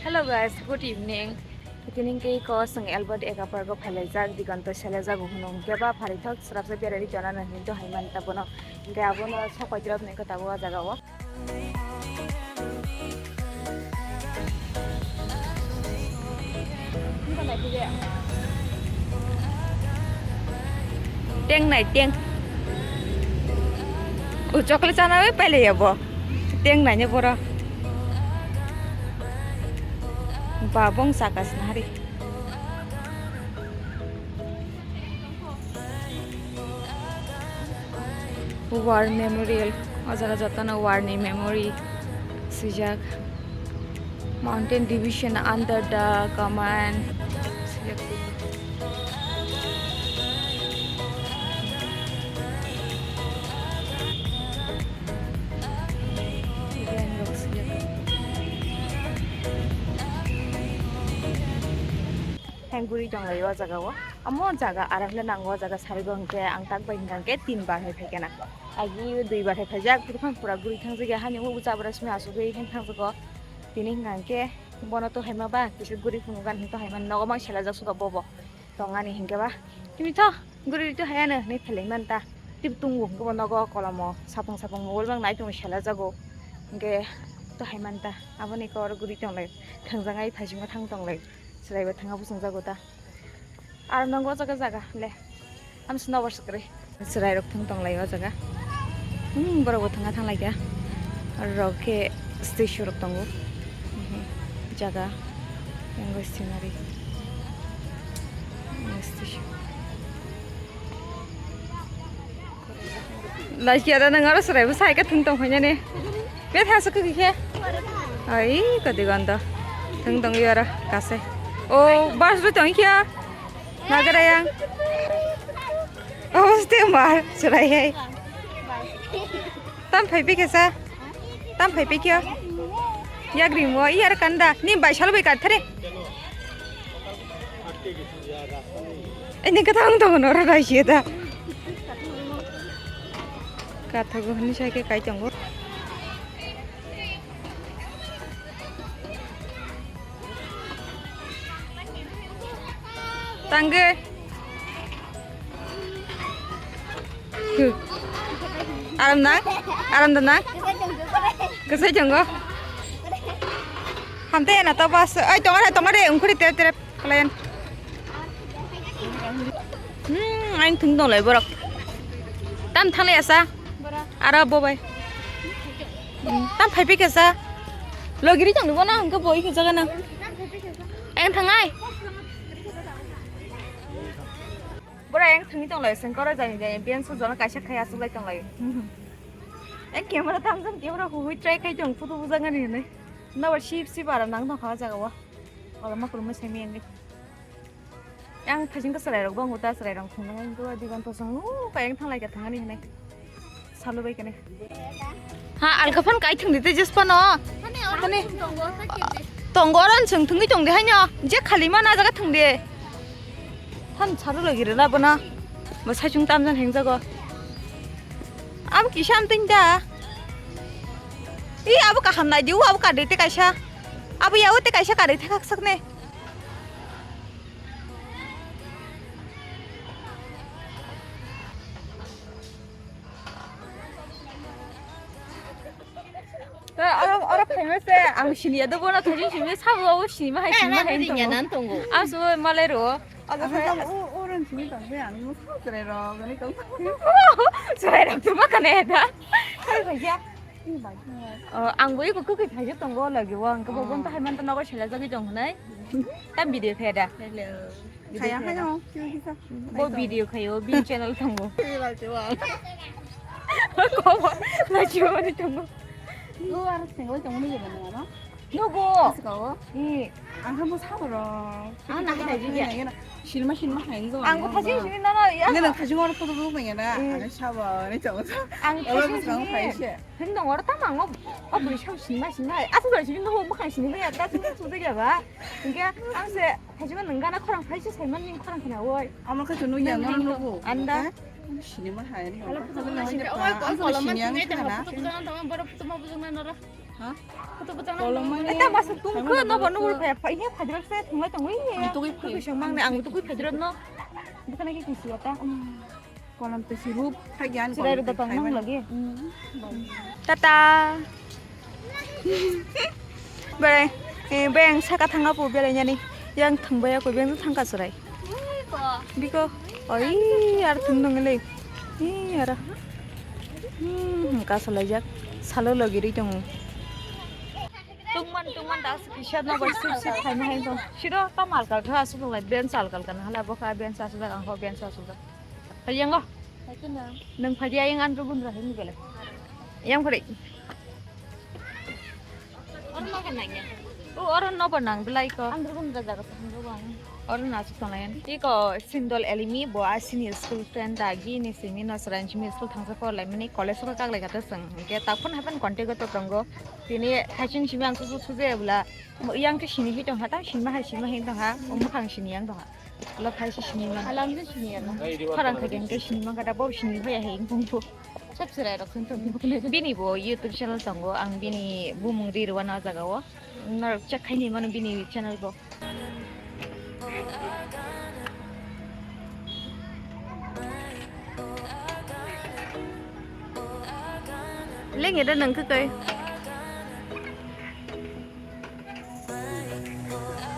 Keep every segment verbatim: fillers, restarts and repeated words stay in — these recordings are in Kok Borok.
Hello guys, good evening. Tini ke ko seng Albert Eka Park o phailai jak, Diganto selai jak, hwnung ke ba pharai thok, srapsa berari jona nang hinto hai man ta bono. Ke abono sok pai trap nang ko tabo o jaga o. Teng nai teng. O chocolate chana bai pailai ya bo. Teng nai ne boro. Ba bong saka sinari. War Memorial, o jaga jotono war ni memory swijak. Mountain Division under the command. Heng guri tong lai o jaga o. Amo jaga aram le nango, o jaga sari bo hwnkhe ang tak bai hwnkha khe tin bar hai phaikha na. Agi dui bar hai phaijak, buphang pura guri thangjak ya, hani o chabra simi asugwi heng thangjago. Tini hwnkha khe bono to haima ba kisa guri phunukgan hwnkhe to haima nogo mang selajak suka bobo. Tongani hwnkhe ba. Tini to guri to hayano hinwi phelai manta. Tip tungo hwnkhe bo nogo kolomo sapung sapung mobile bang nai tongo selajago. Hwnkhe to hai manta. Aboni kor guri tonglai. Thangjangai phaisingo thang tonglai. Chwlaibo thanga bwswngjago ta. Aro nongo o jaga jaga le. Amsi nobar swkre. Chwrairok thang tonglai o jaga. Hmm, borok bo thanga thanglaikha. Aro rok khe statue rok tongo. Jaga. Yango scenery. Statue. Laikia da nang aro chwraibo sai khe thung tong khainani. Be tha sa khe khe. Ai kadi ganda. Thung tong yara kase. O bus ro tong kya. Nagarayang. O ste mar chwrai hai. Tam phai bi kesa. Tam phai bi kya. Yagri mo yar kanda. Ni bai sal bai kat thare. Ini kata ang tong nora rai sia da. Kathogo hwnwi sai khe kai tongo. Tangge. Aram nang? Aram da nang? Kwsai tongo. Hamte na to bas. Ai tonga re tonga re ungkuri tere tere kalayan. Hmm, aing thung dong lai borok. Tam thang lai asa. Aro bo bai. Hmm, tam phai phai kasa. Logiri tong bo na hangke boi kasa kana. Aing thang ai. Bora aing thung tong lai sengkoro jani jani bian su jona kaisa khai asuk lai tong lai. Aing camera tam jam camera hui try khai tong photo bujang ani hinai. Na ba sip sip aram nang tong kha jaga wa. Wala ma kurma semi ang. Ang thajin ka chwrairok bo ang uta chwrairok thwngna ang dua digon to sang u kayang thanglai ka thangani hinai. Salu bai kane. Ha alka phan kai thwngdi te jes pano. Hani tongo oro chwng thwngwi tongdi haino je khali ma na jaga thwngdi. Than saru lagi rela bono. Bo saichung tamjan hengjago. Abo kisa amtwing da. I abo kaham nai di, abo kadai te kaisa. Abo ya te kaisa kadai thakak sakne. Khaima se, ang siniya do bono thajin simi sabo o sinima hai, sinima hai tongo. Abo se malai ro. Abo se o, o ron simi tong se, ang mo sa chwrai ro, gani tong. Chwrai ro tuma kane da. Hai bhaiya. Oh, ang bo iko kukui phai tongo lagi o, ang kebo bon tahai man to nogo sela jagui tong hinai. Tam video khe da. Hello. Kaya hayo, kyo kisa. Bo video khayo, bin channel tongo. Kobo, lachibo mani tongo. Go, aro single tongo ni gana no? No go. Let's go. Eh. Ang kamo sabaro. Ah, na hai ji ya. Sinima, sinima hai go. Ang ko thajin sini na na ya. Nang thajin oro photo ro manya na. Ang sabo ni chong. Ang thajin sini. Hin dong oro tamang o. O bui sam sinima, sinima. Asa dong sini no mo khai sinima ya. Ta sini su de ya ba. Hingke ang se thajima nwng gana khorang phai se saiman ning khorang khna oi. Amo khe chunu yang no nugo. Anda. Sinima hai ni. Hala photo bujang na. Sinima hai ni. Oi, kon kolom man sinai ta photo bujang na, tama boro photo ma bujang na nora. Ha? Photo bujang na. Kolom man. Eta masuk tung khe no bono ul phai phai he phajrak se thunglai tongwi he. Tugui phai. Tugui sengmang ne ang tugui phajrak no. Bukana ki kisi ata. Kolam to si rup, hai gyan. Chwrai kolam rwda to tong khai nang mani. Lagi. Tata. Berai, eh, beng saka thangna pu berai yani. Yang thang baya ko beng thangka chwrai. Biko, oi, ar thang dong le. Ih, ara. Hmm, ka salai jak. Salo logi ri tong. Tungman, tungman da su kisa no bai sip sip khai na hai tong. Siro ta mal ka kha su lai ben sal kal kan hala bo kha ben sa su da ang ho ben sa su da. Phai yang go. Phai khe nang. Nang phai yang an rubun ra hin bele. Yang phai. Oro no nang ya. O oro no bo nang belai ko. An rubun ra jaga thang go ang. Oro na su thang yan. Iko Sindol Elimi bo asini school friend da gi ni simi no sranchmi school thangsa ko lai mani college ko kak lai kata sang. Ke ta phone happen contact ko tongo. Tini haching simi ang su su je bla. Yang ke sini hi tong ha ta sini ma hai sini ma hin tong ha. O mukhang sini yang tong ha. Lo phai se sini man. Alam je sini ya na. Khorang kha khe sini man kata bo sini phai hai bung bu. Sab serai rok sun tong. Bini bo YouTube channel tongo, ang bini bumung ri rwana jaga o. Norok check khai ni mano bini channel bo. Leng eda nang khe kai.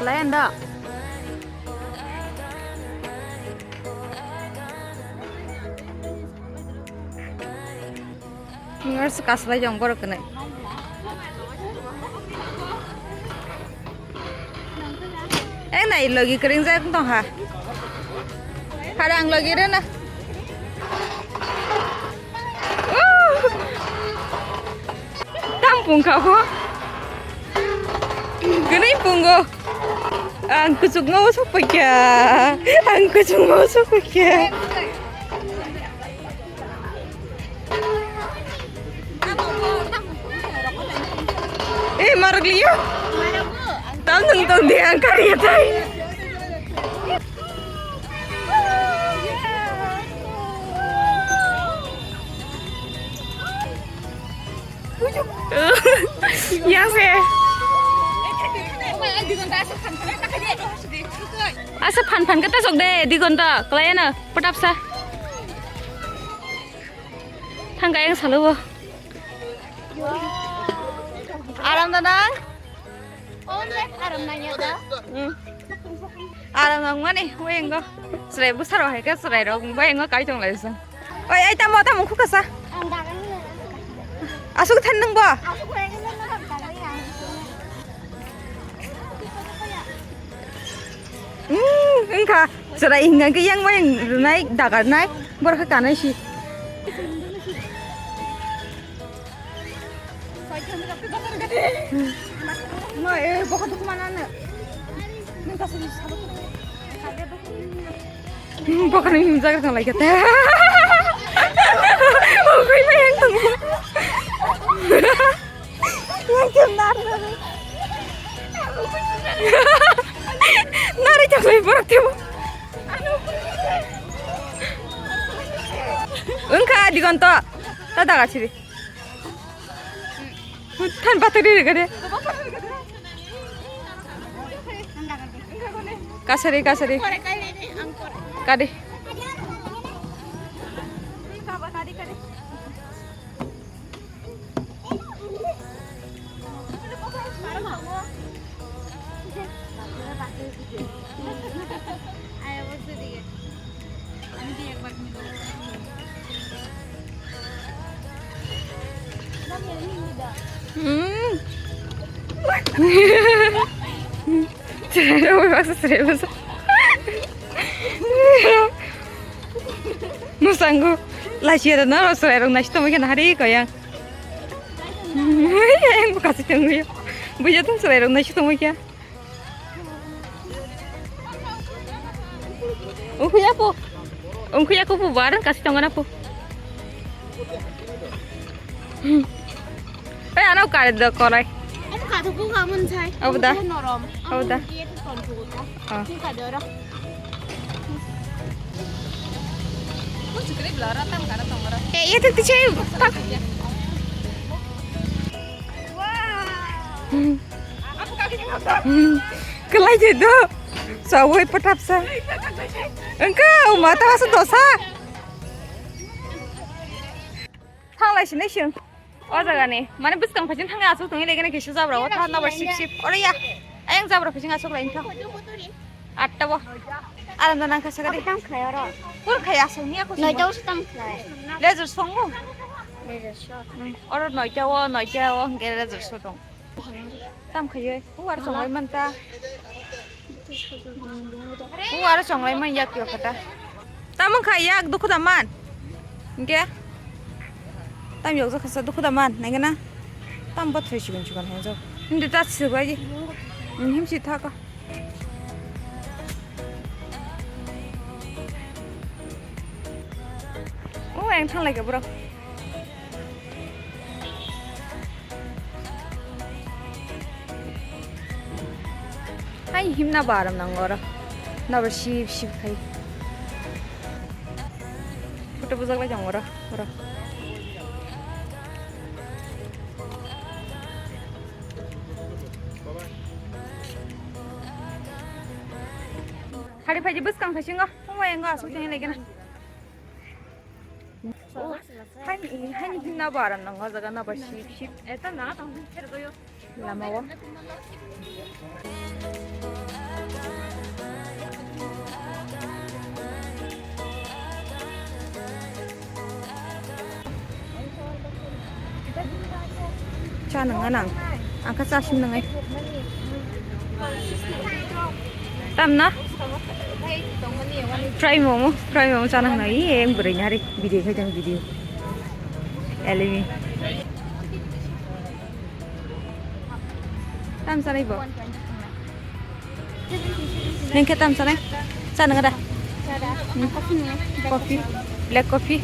Layan da. Ngar se kaslai jong borok kene. Eh, nai logi kering jak tong ha. Harang logi re na. Tam pung kha bo. Gwnwi pungo. Ang kuchukma usuk paikha. Ang kuchukma usuk paikha. Eh, marok liya. Tam nung tong dia kari tai. Yang se. Asa phan phan kata sok de, di gonta, kelayana, petap sa. Thangka yang salo. Aram da nang? Oh, aram nang ya da? Hmm. Aram nang mani, wayango. Serai busaro hai ka serai rok, wayango kai tong lai sa. Oi, ai tamo, tamo khukasa. Asuk than nang bo? Hmm, wngkha. Chwrai hinga khe yang bai rwnai, dagarnai, borok khe kanai si. Mo, eh, bokha dukhu mana ano. Nung kasih di sabuk. Hmm, bokha nung himjak rwng lai khe. Ugui bai yang tongo. Nari chaklai borok tebo. Wngkha Digonto. Ta daga chiri. Than batari rega de. Kasari, kasari. Kadi. Kadi, kadi. Hmm. Serai rok baksa serai baksa. Musango lachi ada na serai rok nasi tongwi khe nahari koyang. Yang bukasi tongwi. Buja tong serai rok nasi tongwi khe. Ungkhuya po. Ungkhuya ko po baran kasi tongana po. Oi, ano kare do korai. Ano kadu ko kamun sai. Abo da. Norom. Abo da. Ano dia tu kon tu ko. Ah. Ni kadu ro. Eh, iya tu tu cai. Wow. Hmm. Kelai je do. Sawoi patap sa. Engka umata asa dosa. Thanglai sinai sing. O jaga ni. Mane bwskang phaisin thangya asuk tongwi legene kisa jabra o tha nabar sip sip. Ore ya. Ayang jabra phaisin asuk lai thang. Atta bo. Aram da nang kasa gari. Tam khai oro. Pur khai asuk ni ako. Noita usu tam khai. Lezer songo. Lezer so. Oro noita o, noita o, hingke lezer so tong. Tam khaiye, uwar chonglai manta. Uwar chonglai man yak yo kata. Tam wngkha yak dukhu da man. Hingke? Tam yok jakha sa dukhu da man, naigana? Tam bothai sigon sigon hai jok. Hindi ta sibai. Himsi thaka. O, ang thanglai ka borok. Hai himna baram nango oro. Nabo sip sip khai. Photo bujak lai tongo oro, oro. Hari phaidi bwskang phaisingo. Omo engo asuk tengwi lai gana. Oh, hani, hani hinna baram nang o jaga na ba sip sip. Eta na tong her goyo. Lama o. Cha nang nang. Angka cha sim nang ai. Tam na? Fry momo, fry momo cha nang nang. Ih, yang beri nyari video khai jang video. Elimi. Tam sanai bo. Neng khe tam sanai? Cha nang da? Hmm. Coffee, black coffee.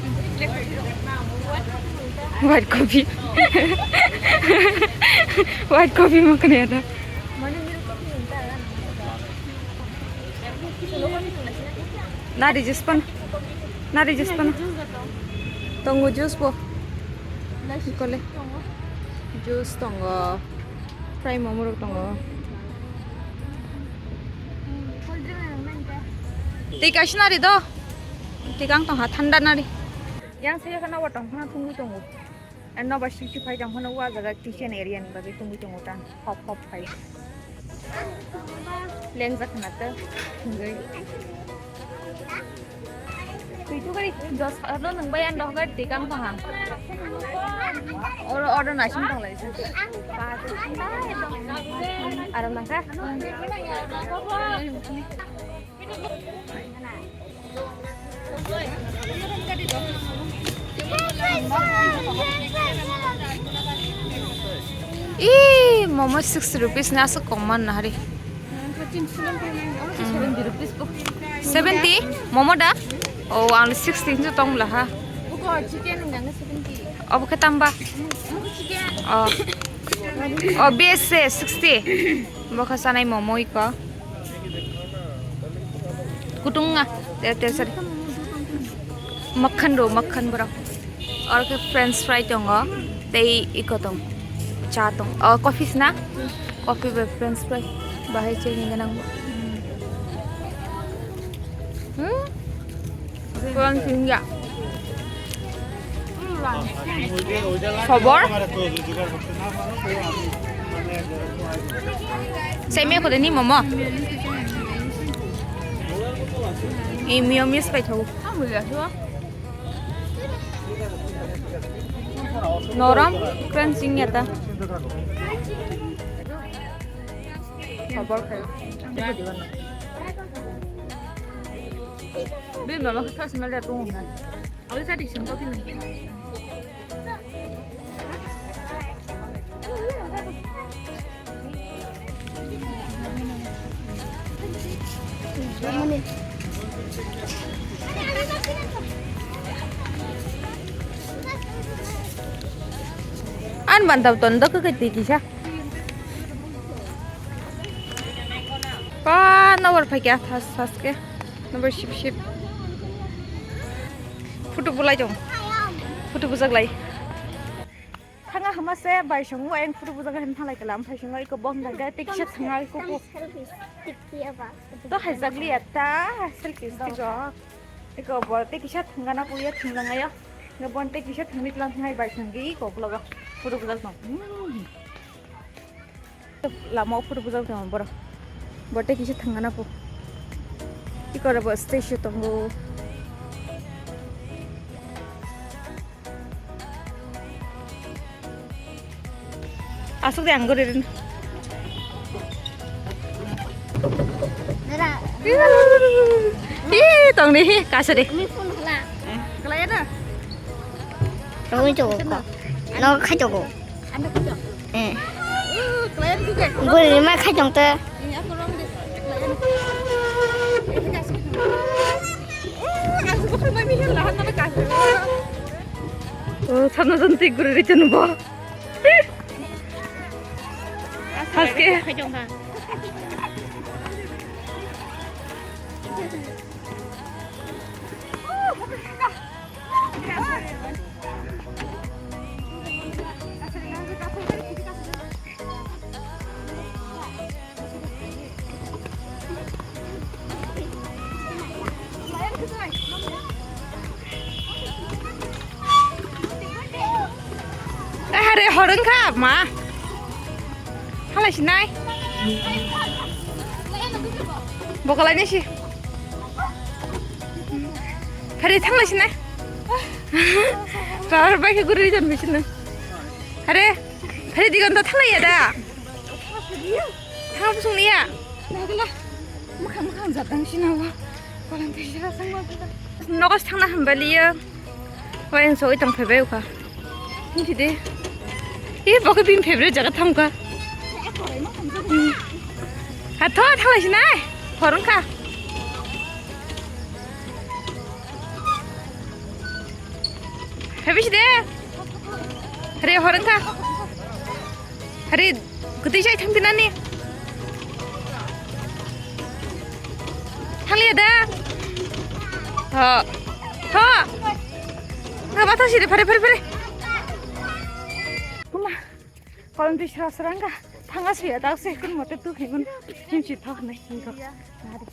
White coffee. White coffee mo kene da. Nari juice pan. Nari juice pan. Tongo juice bo. Ikole. Juice tongo. Fry momo rok tongo. Tei kaisa nari do. Tei kang tongha thanda nari. Yang saya kana watang kana tunggu tunggu. Nobar sixty five jang phano o jaga kitchen area ni bagwi tongwi tongo ta, hop hop khai. Lengjak khna ta, thwngwi. Twi tu gari dos ano nung bai ang dohga tikang tong ang. Oro, oro nasing tong lai. Aram nang kha? Ih, momo sixty rupees ni aswk kom man nahari. Seventy? Momo da? Oh, ang sixty hinwi tong bwla ha. Obo khe tamba? Oh. Oh, B S A sixty. Bo khe chanai momo iko. Kutung nga, te, te, sorry. Makhan ro, makhan borok. Oro khe french fry tongo, tei iko tong, cha tong. Oh, coffee sna? Coffee bai french fry. Bahai chini ganang. Hmm? Kurang singya. Khobor? Semi khode ni momo. Ei mio mis pai thau. Norom, crunchy ya ta. Sabor khai. Bini nolok khe thas mali ya tongo. Aboni sadi sengkok khe nang. An ban tau ton dok khe twi kisa. Pa nowar phaikya thas thas khe. Nowar sip sip. Photo bulai tong. Photo bujak lai. Thanga hama se bai songo ayang photo bujak hin thalai kala amphai songo iko bom daga te kisa thanga iko ko. To hai jagli atta selfie stick o. Iko bo te kisa thanga na puya thanga ngayo. Nge bon te kisa thangni tlang thangai bai songi iko blogo. Photo bujak tong. Hmm. Lama o photo bujak tongo borok. Bo tei kisa thangna po. Ikora bo stage o tongo. Asuk de ang gori rin. Dara. Ih, tong ni, kasari. Mi phone hala. Kelai ada. Tong ni chogo ko. No khai chogo. Eh. Guri ma khai jong te. Oh, sana jantik guri ri chanu bo. Haske. Are horong kha ma. Halai sinai. Bokalai ni si. Hari thanglai sinai. Rar bai khe guri jan bisin. Hari, hari digon to thanglai ya da. Thang sung ni ya. Nagala. Mukhang mukhang jatang sinawa. Kolang tisa sang ma. Nogo thangna hambaliya. Wayang soi tong phaibai ukha. Hinti de. Ih, bo khe bini favorite jaga thangkha. Hmm. Ha, tho, thanglai sinai. Phorong kha. Phaibai si de. Re, phorong kha. Re, kwtwi sai thang tinani. Thanglia da. Tho. Tho. Tho, ba tho siri, phare, phare, phare. Kuma. Kolom twi sra sra wngkha. Thanga suya dak se kun mote tu hingun. Himsi thok nai hingo. Nari.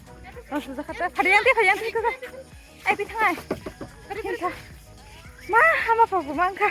Os jakha ta. Phare yang te, phare yang te, ko. Ai, bi thangai. Hinsa. Ma, hama pha bu mangkha.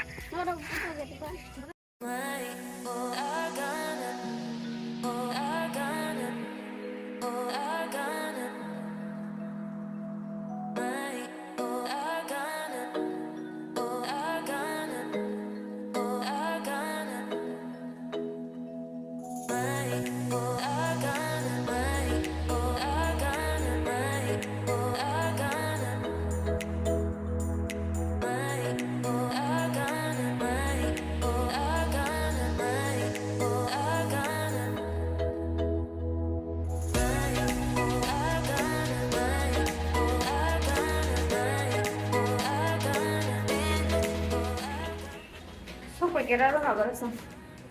Sok paikera ro habar sa.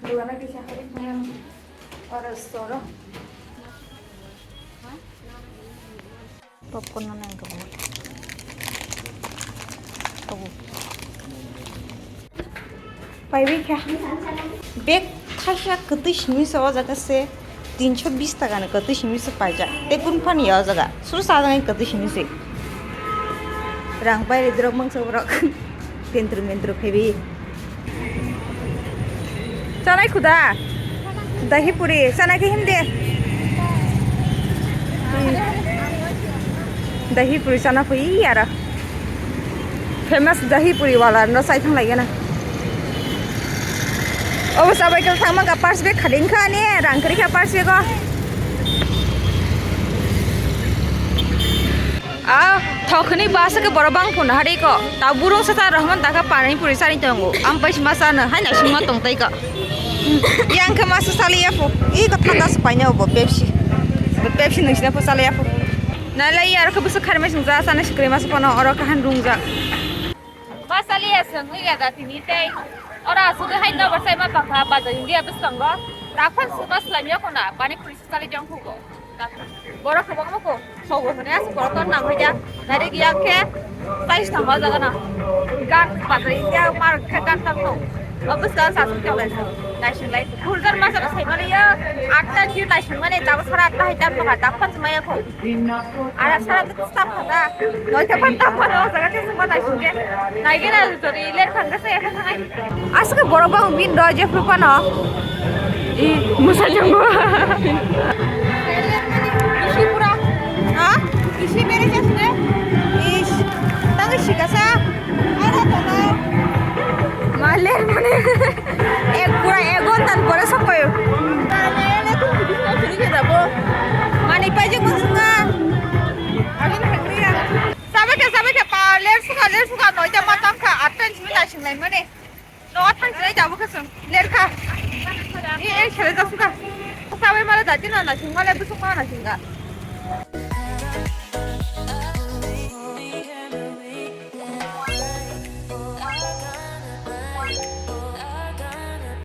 Dugana kisa hari mayam oro store. Popcorn no nang kabo. Kabo. Paibai kha. Bag thaisa kwtwi simi se o jaga se tinsho bis taka ni kwtwi simi se paijak. Tei kun phani ya o jaga. Suru sa jaga kwtwi simi se. Rang pai ri drok mangsa borok. Tentru mentru phaibi. Chanai khuda. Dahi puri. Chanai khe himde. Dahi puri chana phui ara. Famous dahi puri wala no sai thang lai gana. Obo sabai khe thangma ka purse bag khading kha ni rang kwrwi kha purse bag o. A thok hwnwi bus ke borok bang phun hari ko. Ta burung sa sa rohman ta kha pani puri sari tongo. Am pai sima sa no hai na sima tong tai ko. Yang khe masa sali ya phu. I ko thanda se paine obo Pepsi. Pepsi nung sina phu sali ya phu. Nalai ya ro khe busu kharmai sung ja sana sikri masa pono oro kahan rung ja. Masali ya seng ya da tini tei. Ora sudu hai no basai ma pakha baja India bwskango. Rakhon sudu slam ya kona pani puri sali jong hugo. Borok kwbangma ko sogo hone as borok ton nang hoya. Dari giya khe sai stam ba jaga na. Gan baja India mar khe gan tam no. Obus gan sa sung kya lai. Naising lai. Kurdan masa sai mali ya. Atta jiu naising mane jabo sara atta hai tam no ha. Dapan semaya ko. Ara sara tu stop khata. Noi ta pan ta pan o jaga te suma nai sungke. Nai gena jori ler khang ka se ya khang ai. Aske borok bang bin do je pru pano. I musa jongo. Isi pura. Ha? Isi bere jas ne? Is. Tang sikasa. Ara to na. Maler mane. Ek pura ek ghonta ni pore sok paio. Mani paijak mansukha. Aboni khaikliya. Sabai khe, sabai khe, pa, ler sukha, ler sukha, noita ma tangkha, atta ni simi naising lai mani. Nogo thang sinai jabo khe chwng, ler kha. Ni ek sere jasukha. Sabai mala dati na naising, mala busuk ma naising ga.